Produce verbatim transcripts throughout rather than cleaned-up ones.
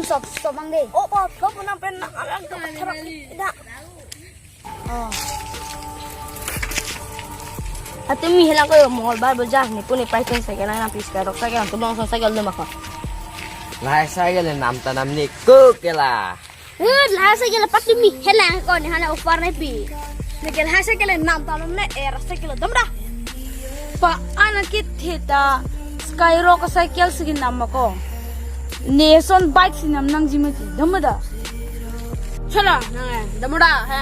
Sok sok mang de. Oh, oh, sok puna pen nang alang to kathara. Ida. Oh. Atumi helang ko Mongolbar boja, ne puni pai pen cycle nang pis ka rok cycle tu bong cycle dum ako. Lahai cycle nam tanam ni ko kela. Eh, lahai cycle patumi helang ko ne hana offer ne pi. Ne ke lahai cycle nam tanam ne er cycle dum da. Pa anak kit theta skyrock cycle si nam ako. Ne son bike si nam nangji mati. Dam da. Chala, nang eh, dam da, ha.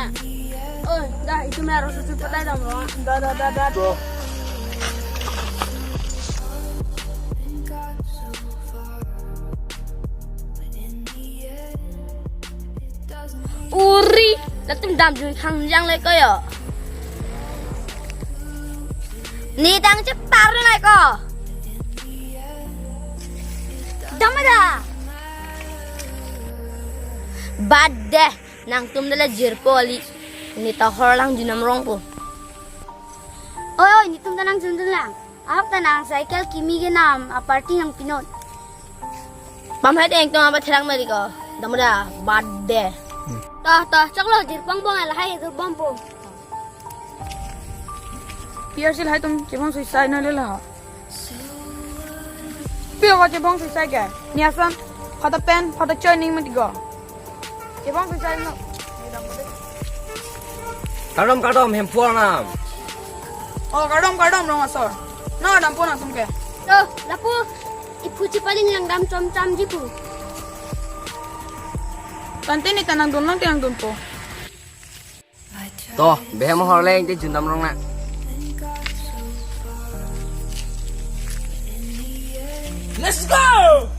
Oi, da, itum aro susu patai dam ro. Da, da, da, da. Uri, latum damjui khangjang le ko yo. Ne tang chetar le ko. Dam da. Bad de, nangtum dala jirpo ali. Ne ta horlang junam rongpo. Oi, oi, netum ta nang jundun lang. Ahok ta nang cycle kimi ke nam a party nang pinon. Pamhai teng tong apa therang mari ko. Dam da, bad de. Toh, toh, choklo jirpong bong lahai jirbompo. P R C lahai tum chebong sui sai na le la. Pi wa chebong sui sai ke. Ni asan, kota pen, kota choi ning mati ko. Chebong sui sai no. Kardom, kardom, Hemphu arnam. Oh, kardom, kardom, rong asor. Na dampo nangtum ke. Toh, lapu. Iphu chipaling langdam chomcham jipu. Tangte ne ta nangdun lang te nangdunpo. Toh, behem horleng te junam rong na. Let's go!